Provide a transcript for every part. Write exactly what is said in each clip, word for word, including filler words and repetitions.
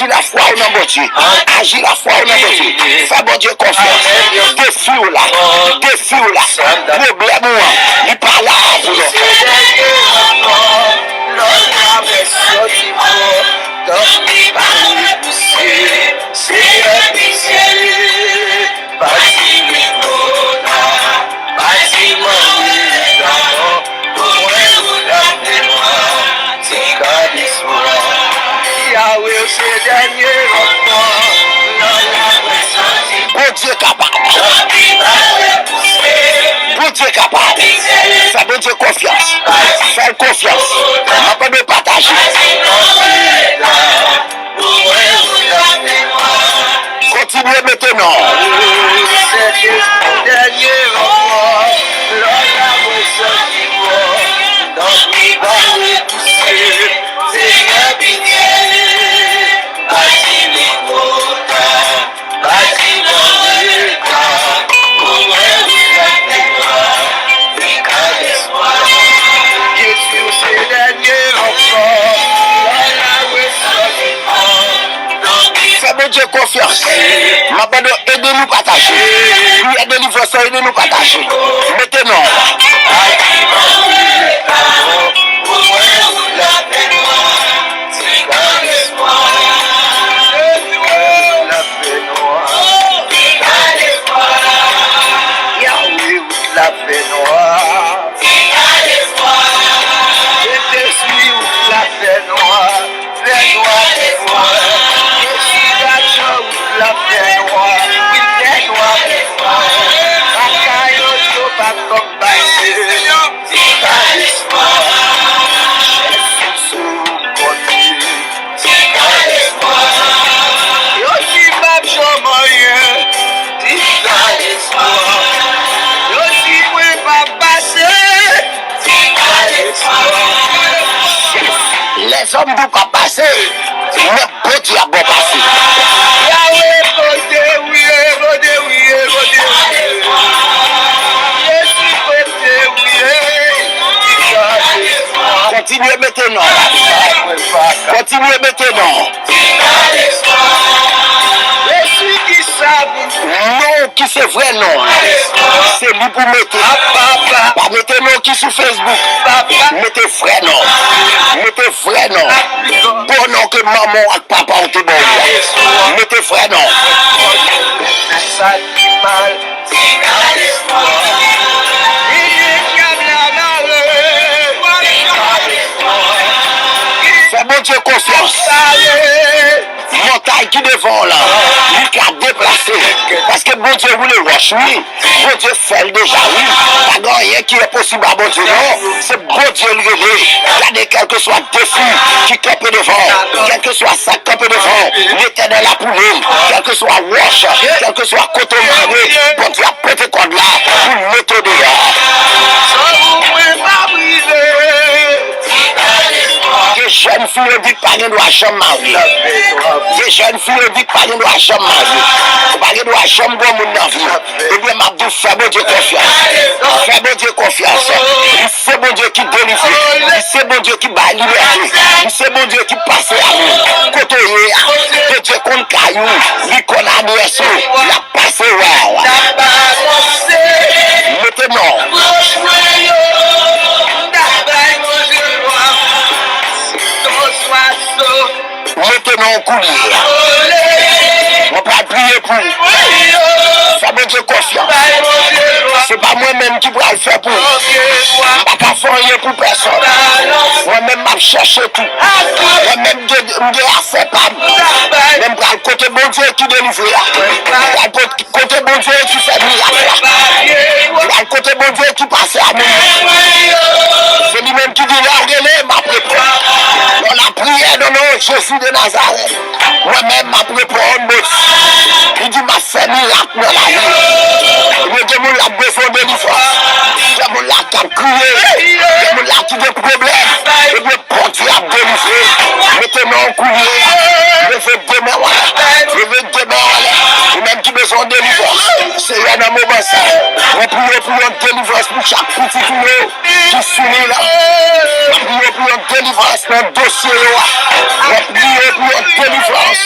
Aji lafwa w nan Bondye. Aji lafwa w nan Bondye. Fè Bondye konfyans. Defi w la. Defi w la. Pwoblèm ou an, li pa la pou lontan. Tanpri, pa repouse. Senyè, pitye. Pati mi kota, pati mori ta, pou mwen ou lave nwa, ti kad espwa. Yawe, ou se dènye ranfò, nan laprezans di Bondye kapab. Bondye kapab. Fè Bondye konfyans. Fè l konfyans. M ap mande w pataje. Kontinye mete non. Sète dènye ranfò, lò la mwen santi fò. Tanpri, pa repouse. Senyè, pitye. Pati mi kota, pati mori ta, pou mwen ou lave nwa. Jezi, ou se dènye ranfò. Fè Bondye konfyans. M ap mande w ede nou pataje. Priyè delivrans lan, ede nou pataje. Mete non. Yahweh, ou t la fè nwa. Sentespri, ou t la fè nwa. Fè nwa pou mwen. Jezi, gason, ou t la fè nwa. Wi, fè nwa pou mwen. Lakay yo, yo pa konn pase. Ti kad espwa. Jezi, sou konti. Ti kad espwa. Yo di m ap janm anyen. Ti kad espwa. Yo di mwen p ap pase. Ti kad espwa. Lèzòm di w p ap pase, men Bondye ap bon pase. Yahweh, kote w ye, kote w ye, kote w ye. Jezi, kote w ye. Ti kad espwa. Kontinye mete non. Kontinye mete non. Jezi ki sa pou non ki se vrè non. Se li pou mete. Pa mete non ki sou Facebook. Mete vrè non. Mete vrè non. Bon non ke manman w ak papa w te ba w la. Mete vrè non. Sa ki mal. Fè Bondye konfyans. Montay ki devan w lan, li ka deplase. Paske Bondye woule wòch, wi. Bondye fè l deja, wi. Pa gen anyen ki enposib a Bondye, non. Se Bondye l rele. Gade, kèlkeswa defi ki kanpe devan w, kèlkeswa sa k kanpe devan w, Letènèl ap woule l. Kèlkeswa wòch, kèlkeswa kote w mare, Bondye ap pete kòd la pou l mete w deyò. San ou mwen pa brize. Gen jèn fi yo di k pa gen dwa janm marye. Gen jèn fi yo di k pa gen dwa janm marye. Ou pa gen dwa janm granmoun nan vi w. Ebyen, m ap di w, fè Bondye konfyans. Fè Bondye konfyans. Li se Bondye ki delivre. Li se Bondye ki bay libète. Li se Bondye ki pase a moun. Kote w ye a, Bondye konn kay ou. Li konn adrès ou. L ap pase wè w. Mete non. Mete non kounye a. Mwen pral priye pou ou. Fè Bondye konfyans. Se pa mwen menm ki pral fè pou ou. M pa ka fè anyen pou pèsonn. Mwen menm m ap chèche tou. Mwen menm m gen, m gen afè pa m. Men m pral kote Bondye ki delivre a. M pral kote Kote Bondye ki fè mirak la. Al kote Bondye ki pase a moun. Se li menm ki di, lè w rele, m ap reponn. Dans la prière dans le nom de Jésus de Nazareth. Mwen menm, m ap reponn, Bondye. Li di, m ap fè mirak nan lavi. Ebyen, gen moun la k bezwen delivrans. Gen moun la k ap kriye. Gen moun la ki gen pwoblèm. Ebyen, Bondye ap delivre. Mete men w kounye a. Leve de men w anlè. Leve de men w anlè. Ou menm ki bezwen yon delivrans. Seyè, nan moman sa, mwen priye pou yon delivrans pou chak pitit ou yo ki soufri la. Mwen priye pou yon delivrans nan dosye yo a. Mwen priye pou yon delivrans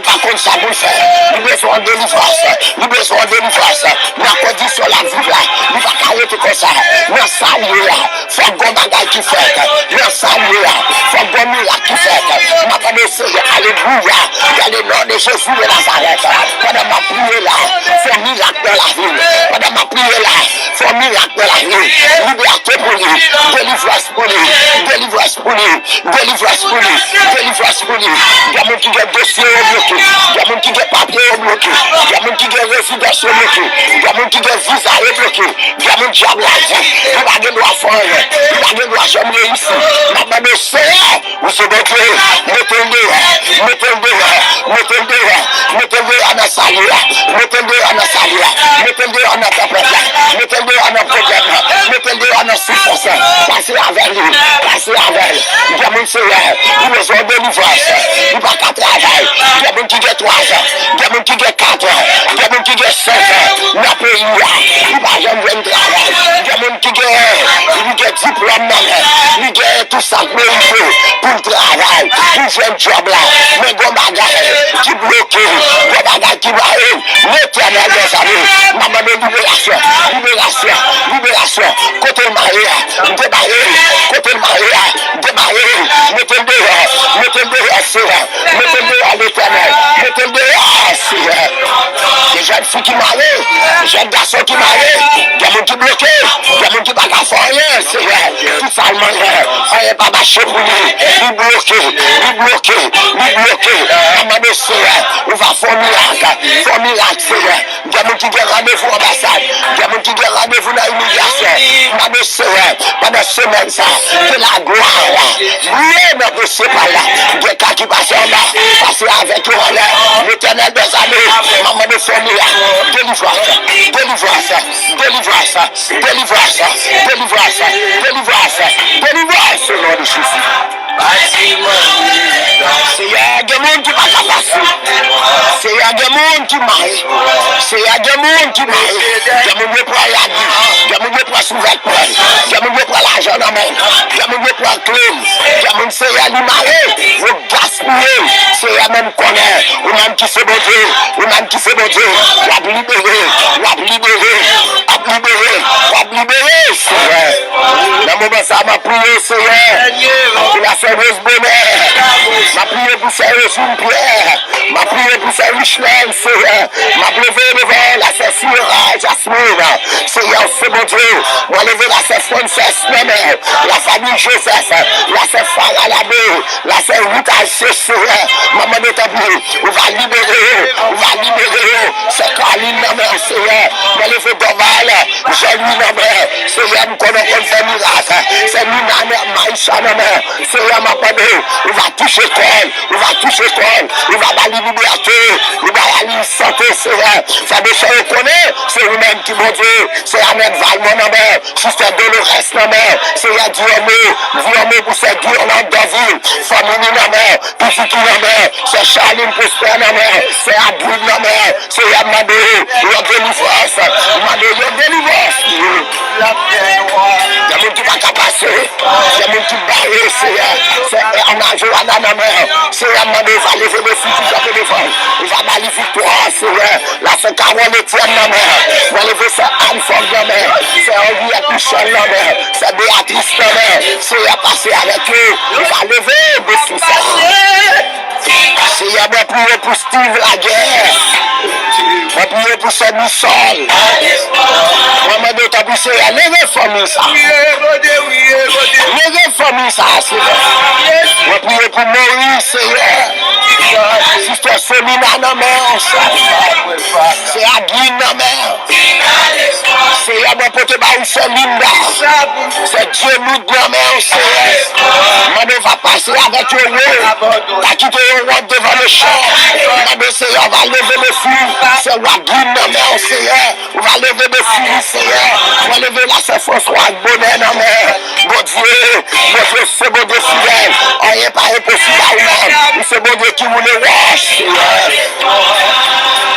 pa konn sa pou l fè. Li bezwen yon delivrans. Li bezwen yon delivrans. Nan kondisyon l ap viv la, li pa ka rete konsa. Nan sa l ye a, fòk gon bagay ki fèt. Nan sa l ye a, fòk gon mirak ki fèt. M ap mande Seyè, alelouya, dans le nom de Jésus de Nazareth. Pandan m ap priye la, fè mirak nan lavi m. Pandan m ap priye la, fè mirak nan lavi m. Libète pou li, delivrans pou li, delivrans pou li. Delivrans pou li. Delivrans pou li. Gen moun ki gen dosye yo bloke. Gen moun ki gen papye yo bloke. Gen moun ki gen rezidans yo bloke. Gen moun ki gen viza yo bloke. Gen moun dyab la di, li pa gen dwa fè anyen. Li pa gen dwa janm reyisi. M ap mande Seyè, ou se Bondye, mete l deyò. Mete l deyò. Mete l deyò. Mete l deyò nan sa l ye a. Mete l deyò nan sa l ye a. Mete l deyò nan tanpèt la. Mete l deyò nan pwoblèm la. Mete l deyò nan soufrans la. Pase avè l. Pase avè l. Gen moun, Seyè, li bezwen delivrans. Li pa ka travay. Gen moun ki gen twa zan. Gen moun ki gen kat an. Gen moun ki gen senk an nan peyi a. Li pa janm jwenn travay. Gen moun ki gen, li gen diplòm nan men. Li gen tout sa k merite pou l travay, pou l jwenn djòb la. Men gon bagay ki bloke l. Gon bagay ki bare l. Letènèl dèzame, m ap mande liberasyon, liberasyon, liberasyon. Kote l mare a, debare l. Kote l mare a, debare l. Mete l deyò, mete l deyò, Seyè. Mete l deyò, Letènèl. Mete l deyò, Seyè. Gen jèn fi ki mare, jèn gason ki mare. Gen moun ki bloke, gen moun ki pa ka fè anyen, Seyè. Tout sa l mande, anyen pa mache pou li. Li bloke, li bloke, li bloke. M ap mande, Seyè, ou va fè yon mirak, fè yon mirak, Seyè. Gen moun ki gen randevou anbasad. Gen moun ki gen randevou nan imigrasyon. M ap mande, Seyè, pandan semèn sa, ke laglwa w briye nan dosye pa l la. Gen ka ki pase anba, pase avèk yo anlè. Letènèl dèzame, m ap mande fè yon mirak. Delivrans, delivrans, delivrans, delivrans, delivrans, delivrans, delivrans, o non de Jezi. Seyè, gen moun ki pa ka pase. Seyè, gen moun ki mare. Seyè, gen moun ki mare. Gen moun yo pran lavi. Gen moun yo pran sou vètman. Gen moun yo pran lajan nan men. Gen moun yo pran kle. Gen moun, Seyè, li mare. Yo gaspiye. Seyè, men m konnen ou menm ki se Bondye. Ou menm ki se Bondye. W ap libere. W ap libere. W ap libere. W ap libere, Seyè. Nan moman sa, m ap priye, Seyè, pou la sè Rose Bonheur. M ap priye pou sè Rosine Pierre. M ap priye pou sè Richelène, Seyè. M ap leve devan la sè Sierra Jasmine. Seyè, ou se Bondye. Mwen leve la sè Frances nan men w. La fanmi Joseph. La sè Farah Labé. La sè Ruth Alcier, Seyè. M ap mande, tanpri, ou va libere yo. Ou va libere yo. Sè Carline nan men w, Seyè. Mwen leve Dorval. Jean-Louis nan men, Seyè, m konnen w konn fè mirak. Sè Nina nan, Maïcha nan men, Seyè, m ap mande w, ou va touche kò l, ou va touche kò l, ou va ba li libète, ou va ba li sante, Seyè. Fè de sè yo konnen se ou menm ki Bondye. Seyè, mèt Valmont nan men, sistè Dolores nan men, Seyè, di yon mo, di yon mo pou sè Guirlande Danville, fanmi li nan men, pitit li nan men, sè Charline Prosper nan men, sè Adrine nan men, Seyè, m mande w yon delivrans. M mande w yon delivrans. Gen moun ki pa ka pase. Gen moun ki bare, Seyè. Sè Erna Johanna nan men. Seyè, m mande w va leve defi ki kanpe devan l. Ou va ba li viktwa, Seyè. La sè Carole Etienne nan men. Mwen leve sè Anne Fogg nan men. Sè Henriette Michel nan men. Sè Béatrice nan men. Seyè, pase avèk yo. Ou va leve defi sa. Seyè, mwen priye pou Steve Laguerre. Mwen priye pou sè Misol. Mwen mande w, tanpri, Seyè, leve fanmi sa. Leve fanmi sa, Seyè. Mwen priye pou Maurice, Seyè. Sistè Selina nan men w, Seyè. Sè Adeline nan men w. Seyè, mwen pote ba ou sè Linda. Sè Dieloud nan men w, Seyè. Mande w va pase avèk yo, wi. Pa kite yo wont devan mechan. Mande Seyè, va leve defi. Sè Wadlin nan men w, Seyè. Ou va leve defi, Seyè. Mwen leve la sè François ak Bonè nan men. Bondye, Bondye, se Bondye fidèl. Anyen pa enposib a ou menm. Ou se Bondye ki woule wòch, Seyè.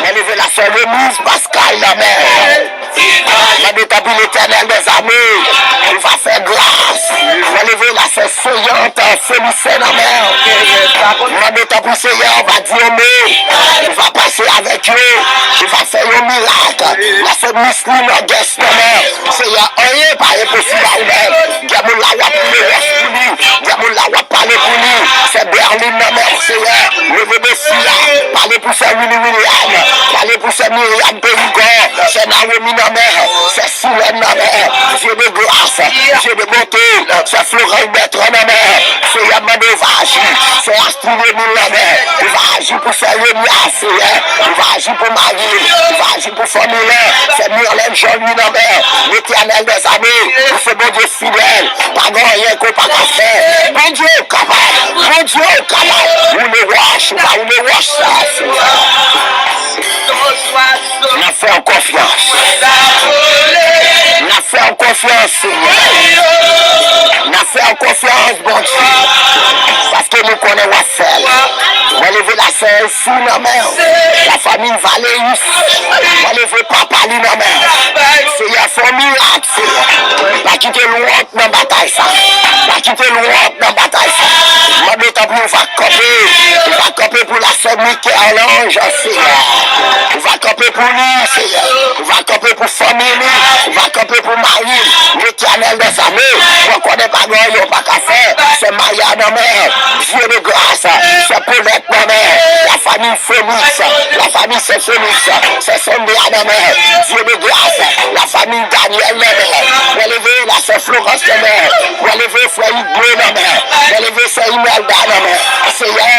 Mwen leve la sè Remiz Pascal nan men. Mande tanpri Letènèl dèzame, ou va fè gras. Mwen leve lasè seyant, felisè nan men. Mande tanpri Seyè, ou va di yon mo. Ou va pase avèk yo. Ou va fè yon mirak. Lasè misli nan gès nan men. Seyè, anyen pa enposib a ou menm. Gen moun la w ap leve pou li. Gen moun la w ap pale pou li. Sè Berline nan men, Seyè. Leve defi a. Pale pou sè Willy William. Pale pou sè Myriam Périgord. Sè Naomi nan men. Sè Silène nan men. Dye de gras. Dye de bonte. Sè Florence Bertrand nan men. Seyè, mande ou va aji. Sè Astrid Emile nan men. Ou va aji pou sè Renia, Seyè. Ou va aji pou mari. Ou va aji pou fanmi lan. Sè Mirlène Jean Louis nan men. Letènèl dèzame. Ou se Bondye fidèl. Pa gen anyen ke w pa ka fè. Bondye ou kapab. Bondye ou kapab. Ou le wòch, ou pa ou le wòch sa. N ap fè w konfyans. N ap fè w konfyans, Senyè. N ap fè w konfyans, Bondye. Paske nou konnen w ap fè l. Mwen leve lasè Esi nan men w. Lafanmi Valeus. Mwen leve papa li nan men w. Seyè, fè w mirak, Seyè. Pa kite l wont nan batay sa. Pa kite l wont nan batay sa. Mande tanpri, ou va kanpe. Ou va kanpe pou lasè Michel-Ange, Seyè. Ou va kanpe pou li, Seyè. Ou va kanpe pou fanmi li. Ou va kanpe pou mari l. Letènèl dèzame, mwen konnen pa gen anyen ou pa ka fè. Sè Maya nan men. Dye de gras. Sè Paulette nan men. Lafanmi Félix. Lafanmi Sè Félix. Sè Sandra nan men. Dye de gras. Lafanmi Daniel nan men. Mwen leve lasè Florence nan men. Mwen leve frè Iglo nan men. Mwen leve sè Imelda nan men. Seyè,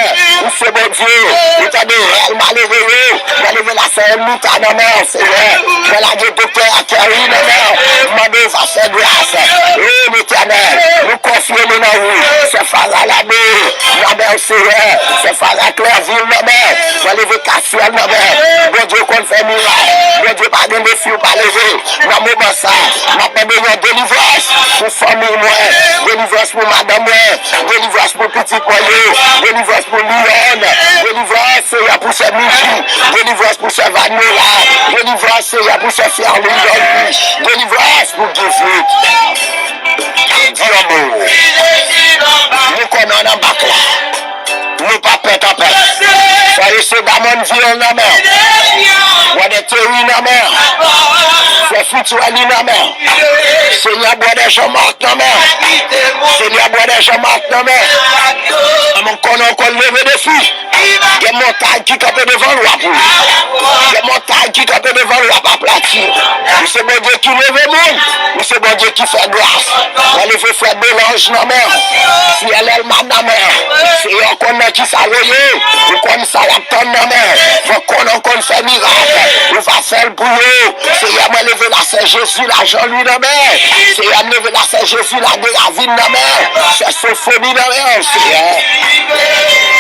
ou se Bondye. Ou tande rèl malere yo. Mwen leve lasè Elmita nan men w, Seyè. Mwen lage doktè Kerry nan men w. Mande ou va fè gras. O Letènèl, nou konfye nou nan ou. Sè Fara Lame nan men w, Seyè. Sè Fara Clerville nan men w. Mwen leve Kasyèl nan men w. Bondye konn fè mirak. Bondye pa gen defi ou pa leve. Nan moman sa, m ap mande yon delivrans pou fanmi mwen, delivrans pou madanm mwen, delivrans pou pitit mwen yo, delivrans pou Lyon, delivrans, Seyè, pou sè Miji, delivrans pou sè Vanmela, delivrans, Seyè, pou sè Ferlin Jean-Louis, delivrans pou Givit. Di yon mo. Nou konnen w nan bak la. Nou pa pè tanpèt. Frè Ese Damon Vil nan men w. Bwè de Teri nan men w. Frè Fritz Wèli nan men w. Senyè Bwè de Jean Marc nan men w. Senyè Bwè de Jean Marc nan men w. Anmè, konnen w konn leve defi. Gen montay ki kanpe devan l, w ap woule. Gen montay ki kanpe devan l, w ap aplati. Ou se Bondye ki leve moun. Ou se Bondye ki fè gras. Mwen leve frè Belange nan men w. Fiel Elman nan men w. Seyè, ou konn nan kisa yo ye. Ou konn sa y ap tann nan men w. Mwen konnen ou konn fè mirak. Ou va fè l pou yo. Seyè, mwen leve lasè Jezi Lajanlwi nan men w. Seyè, m leve lasè Jezi Lade Ravin nan men w. Sè Sofoni nan men w, Seyè.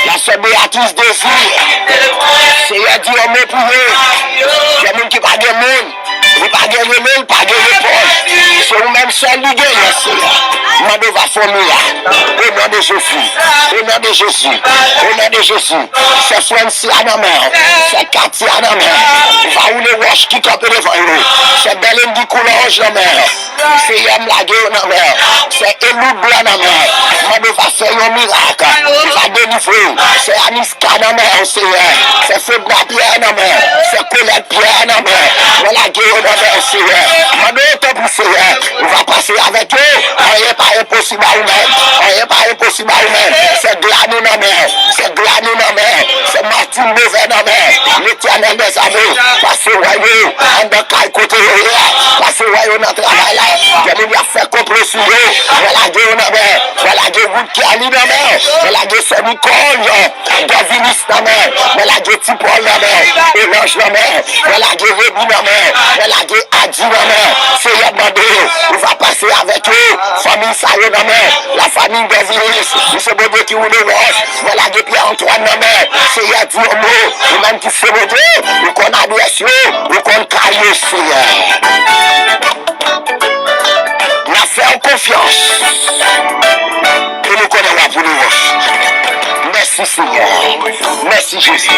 Lasè Beatrice Désir. Seyè, di yon mo pou yo. Gen moun ki pa gen moun. Li pa gen rele, li pa gen repons. Se ou menm sèl li genyen, Seyè. Mande w va fè w mirak. O non de Jezi. O non de Jezi. O non de Jezi. Sè Francia nan men w. Sè Katia nan men w. Ou va woule wòch ki kanpe devan yo. Sè Bèlendy Coulanges nan men w. Seyè, m lage yo nan men w. Sè Eloud Blanc nan men w. Mande w va fè yon mirak. Ou va delivre w. Sè Anis Ka nan men w, Seyè. Sè Fedna Pierre nan men w. Sè Colette Pierre nan men w. Mwen lage yo nan men w, Seyè. Mande w tanpri, Seyè. Ou va pase avèk yo. Anyen pa enposib a ou menm. Anyen pa enposib a ou menm. Sè Glanou nan men w. Sè Glanou nan men w. Sè Martine Beauvais nan men w. Letènèl dèzame, pase wè yo. Anndan kay kote yo ye a. Pase wè yo nan travay la. Gen moun y ap fè konplo sou yo. Mwen lage yo nan men w. Mwen lage Ruth Kerly nan men w. Mwen lage sè Nicole. Dovinis nan men w. Mwen lage Ti Pòl nan men w. Elanj nan men w. Mwen lage Rebi nan men w. Mwen lage Adi nan men w. Seyè, m mande w, ou va pase avèk yo. Fanmi sa yo nan men w. Lafanmi Dovinis. Ou se Bondye ki woule wòch. Mwen lage Pierre Antoine nan men w. Seyè, di yon mo. Ou menm ki se Bondye. Ou konn adrès yo. Ou konn kay yo, Seyè. N ap fè w konfyans. E nou konnen w ap woule wòch. Mèsi, Senyè. Mèsi, Jezi.